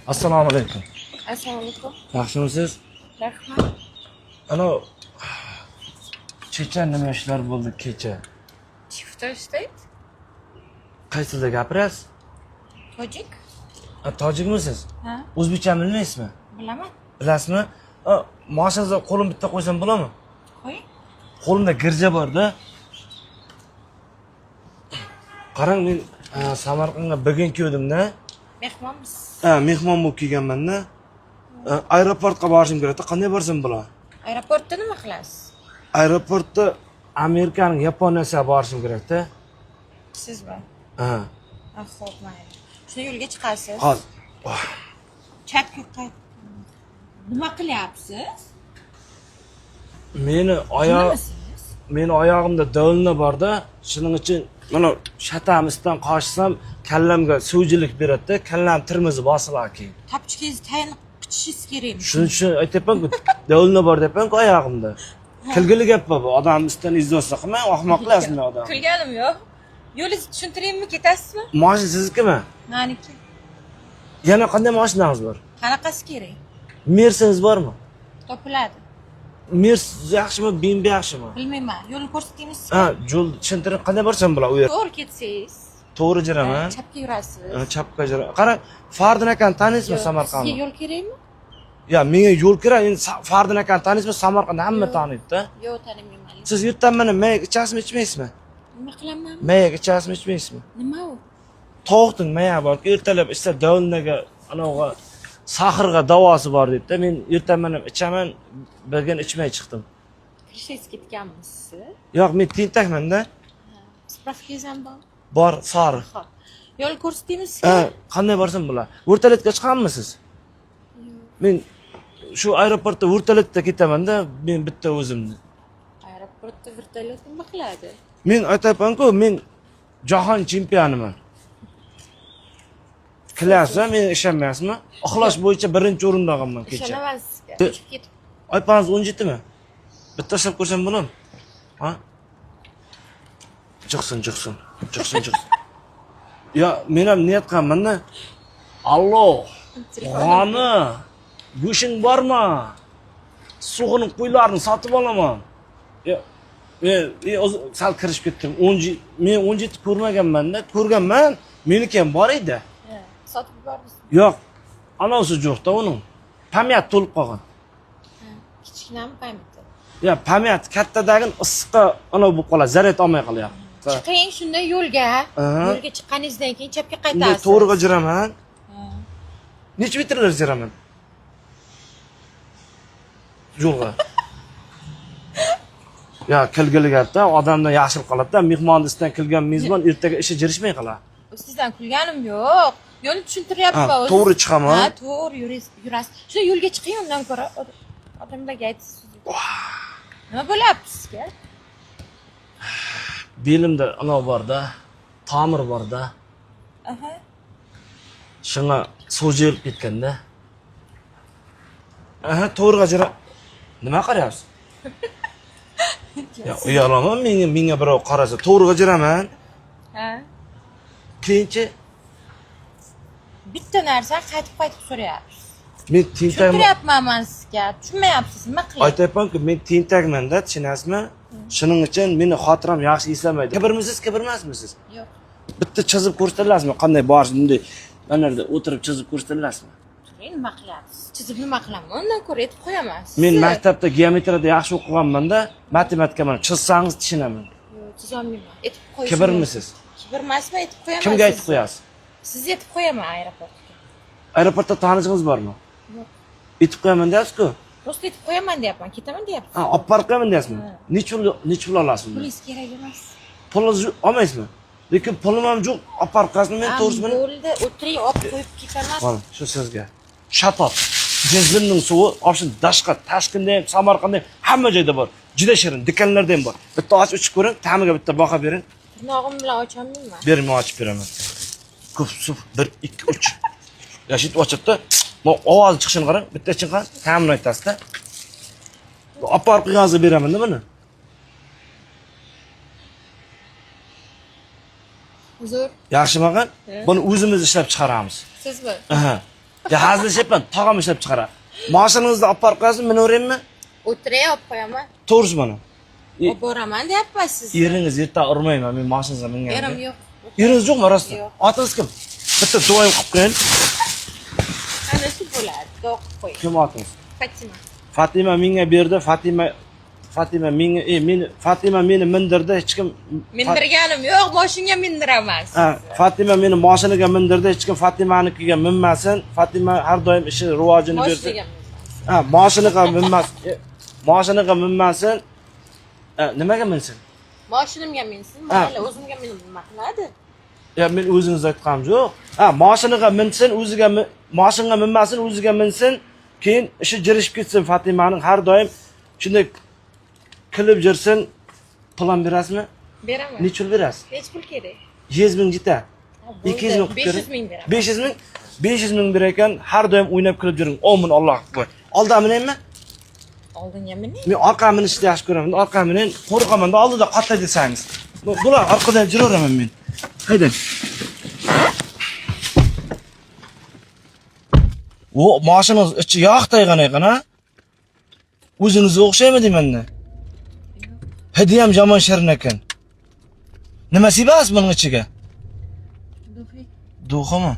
Assalomu alaykum. Assalomu alaykum. Yaxshimisiz? Rahmat. Ana checha nima ishlar bo'ldi kecha? Chifta ishlaydi. Qaysi tilda gapirasiz? Tojik? Ha, tojikmisiz? Ha, O'zbekcha bilmaysizmi? bilaman. Bilasizmi? Ha, Mashinangizga qo'lim bitta qo'ysam bo'ladimi? Qo'ying. Qo'limda girja bor-da. Qarang, men Samarqandga bugun keldim-da. Mehmonmiz. Ha, mehmon bo'lib kelganman-da. Aeroportga borishim kerak-da. Qanday borsam bo'ladi? Aeroportda nima qilasiz? Aeroportda Amerikaning Yaponiyasiga borishim kerak-da. Sizmi? Ha. Ha, xo'p, mayli. Shunda yo'lga chiqasiz. Hozir. Chapga qayt. Nima qilyapsiz? Meni oyoq Nimasiz? Meni oyog'imda do'lni borda, shuning uchun mana shatamizdan qochsam kallamga suvjilik beradi-da, kallam tirmizi bosiladi keyin. Tapchikangizni tayinli qichishingiz kerakmi? Shuning uchun aytyapman-ku, do'lni bor deyapman-ku oyog'imda. Kulgili gap bu, odam ustidan izdosla qilmang, ahmoq qilasizmi odam? Kulganim yo'q. Yo'lingizni tushuntiraymi, ketasizmi? Mashina siznikimi? Meniki. Yana qanday mashinangiz bor? Qanaqasi kerak? Mercedes bormi? Topiladi. Mers yaxshimi, BMW yaxshimi? Bilmayman. Yo'lni ko'rsataymi sizga? Ha, yo'l tushuntiring, qanday borsam bo'ladi u yer? To'g'ri ketsangiz, To'g'ri jiraman. chapga yurasiz. Ha, chapga jiraman. Qarang, Fardin akani taniysizmi Yo'q, Samarqandni? Sizga yo'l kerakmi? Ya menga yo'l kerak, endi Fardin akani taniysizmi? Samarqandda hamma taniydi-da. Yo'q, tanimayman. Siz yurtdan mana mayak ichasizmi, ichmaysizmi? Nima qilaman? Mayak ichasizmi, ichmaysizmi? Nima u? Tovuqning mayagi bor, ertalab ichsa davlinaga, anavga sahrga davosi bor debdi. Men ertaman mana ichaman, bir kun ichmay chiqdim. Kirishingiz ketganmisiz? Yo'q, men tentakman-da. Spravkangiz ham bor. Bor, sori. Xo'p. Yo'l ko'rsataymi sizga? Ha, qanday borsam bo'ladi? Vertolyotga chiqamisiz? Men shu aeroportda vertolyotda ketaman-da, men bitta o'zimni. Aeroportda vertolyot nima qiladi? Men aytyapman-ku, men jahon chempioniman. Kulyapsizmi, men ishonmayapsizmi? Uxlash bo'yicha birinchi o'rinda olganman kecha. Ishonaman sizga. Uchib ketib. Oypangiz 17 mi? Bitta ishlab ko'rsam bo'ladimi? Ha? Chiqsin, chiqsin. Chiqsin, chiqsin. Ya, men ham niyat qilaman-da. Allo. G'ani, go'shing bormi? Sug'ini qo'ylarini sotib olaman. Ya, men o'zi sal kirishib ketdim. 10 men 17 ko'rmaganman-da, ko'rganman. Meniki ham bor edi. Ha, Sotib yubordingiz. Yo'q, anavsi yo'q-da uning. Pamyat to'lib qolgan. Kichkinami pamyati? Ya, pamyat kattadagin issiqqa anav bo'lib qoladi, zaryad olmay qolyapti. Chiqing shunda yo'lga. Aha. Yo'lga chiqqaningizdan keyin chapga Bunday qaytasiz. to'g'riga jiraman. Ha. Necha metrlar jiraman? Yo'lga. Ya, kilgili gapda, odamdan yaxshi qoladi-da, mehmonni ustidan kilgan mezbon ertaga ishi jirishmay qoladi. Sizdan kulganim yo'q. Yo'lni tushuntiryapman Ha, o'zi. to'g'ri chiqaman. Ha, to'g'ri yurasiz. Shunda yo'lga chiqing undan ko'ra odamlarga aytasiz. Nima bo'lyapti sizga? Belimda anov borda, tomir borda. Aha. Shunga suv jilib ketganda. Aha, to'g'riga jira. Nima qarayapsiz? Ya, uyalaman menga birov qarasa, to'g'riga jiraman. Ha. Keyinchi Bitta narsa qaytib-qaytib so'rayapsiz. Men tentakman. Tushuntiryapman man sizga. Tushunmayapsiz, nima qilay? Aytyapman-ku, men tentakman-da, tushunasizmi? Shuning uchun meni xotiram yaxshi eslamaydi. Kibrmisiz, kibrmasmisiz? Yo'q. Bitta chizib ko'rsatilasizmi? Qanday borish bunday mana yerda o'tirib chizib ko'rsatilasizmi? Turing, nima qilyapsiz? Chizib nima qilaman? Undan ko'ra aytib qo'yaman. Men maktabda geometriyada yaxshi o'qiganman-da, matematika mana chizsangiz tushunaman. Yo'q, chizolmayman. Aytib qo'yishim. Kibrmisiz? Kibr emasmi, aytib qo'yaman. Kimga aytib qo'yasiz? Sizga aytib qo'yaman aeroportga. Aeroportda tanishingiz bormi? Yo'q. Aytib qo'yaman deyapsiz-ku. Просто aytib qo'yaman deyapman, ketaman deyapsiz. Ha, olib borib qo'yaman deyapsizmi? Necha pul olasiz undan? Pulingiz kerak emas. Pulingizni olmaysizmi? Lekin pulim ham yo'q, olib borib qo'yasizmi men to'g'risi buni? Bo'ldi, o'tiring, olib qo'yib ketaman. Mana shu sizga. Shatot. Jizimning suvi, obshin dashqa, Toshkentda ham, Samarqandda ham hamma joyda bor. Juda shirin, do'konlarda ham bor. Bitta ochib ichib ko'ring, ta'miga bitta baho bering. Tirnog'im bilan ocholmayman. Bering, men ochib beraman. Ko'p suv 1 2 3. Ya shu ochibdi. Bu ovozi chiqishini qarang, bitta iching qarang, ta'mini aytasizda. Olib borib qo'yganingizga beraman-da buni. Uzr. Yaxshimi? Buni o'zimiz ishlab chiqaramiz. Sizmi? Aha. Ya hazillashyapman, tog'am ishlab chiqaradi. Mashinangizni olib borib qo'yasiz, minaveraymi? O'tiray, olib qo'yaman. To'g'risi mana. Olib boraman deyapman siz. Eringiz erta urmayman, men mashinangizga minganim. Erim yo'q. Eringiz yo'qmi rostdan? Yo'q. Otingiz kim? Bitta duoyim qilib qo'ying. Ana shu bo'ladi. Duo qilib qo'ying. Kim otingiz? Fatima. Fatima menga berdi, Fatima Fatima menga meni Fatima meni mindirdi, hech kim Mindirganim yo'q, moshinga mindiraman. Ha, Fatima meni mashinaga mindirdi, hech kim Fatimanikiga minmasin. Fatima har doim ishi rivojini bersin. Moshinaga minmasin. Ha, mashinaga minmas. Mashinaga minmasin. Ha, nimaga minsin? Moshinimga minsin, Ha. mayli, o'zimga minib nima qiladi? Ya men o'zingiz aytganim yo'q. Ha, mashinaga minsin, o'ziga mashinaga minmasin, o'ziga minsin. Keyin ishi jirishib ketsin Fatimaning har doim shunday kilib jirsin. Plan berasizmi? Beraman. Necha pul berasiz? Necha pul kerak? 100 ming jita. Bo'ldi, 200 ming qilib 500 ming beraman. 500 ming? 500 ming berar ekan, har doim o'ynab kirib yuring. Omin Alloh akbar. Oldiga minaymi? Oldinga mining. Men orqaga minishni yaxshi ko'raman. Orqaga minin, qo'rqaman-da oldida qatla desangiz. Bular orqadan juraveraman men. Haydang. O, mashinangiz ichi yog' taygan ekan, ha? O'zingizga o'xshaymi deyman-da. Hidi ham yomon shirin ekan. Nima sepasiz buning ichiga? Duxi. Duximi?